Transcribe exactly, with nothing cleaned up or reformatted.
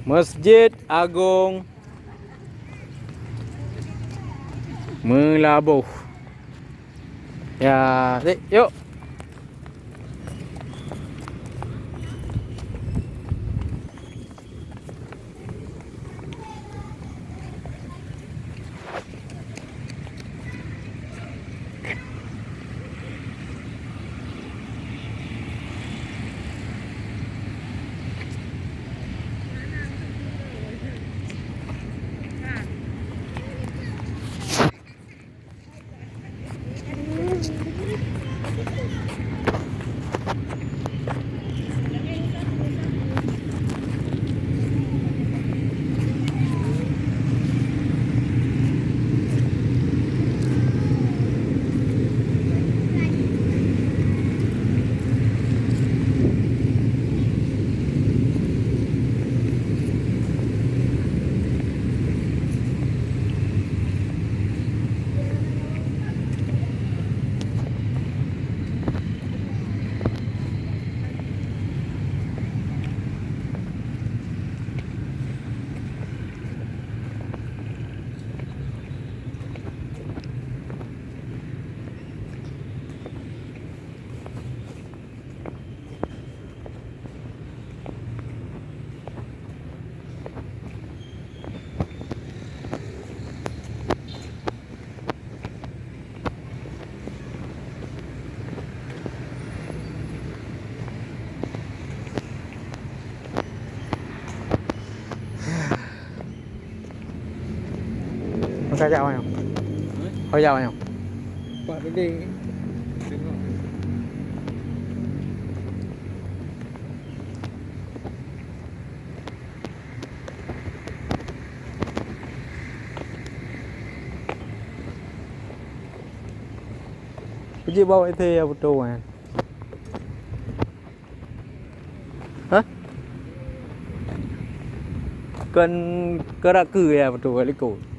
Masjid Agong Meulaboh. Ya, dek, yuk. Maka jak awak nyoe. Hah? Awak jak awak nyoe. Pak Dede. Tengok. Keujiek bawak ithee ya beutôi, kan? Hah? Kon keurak keu ya beutôi, likot.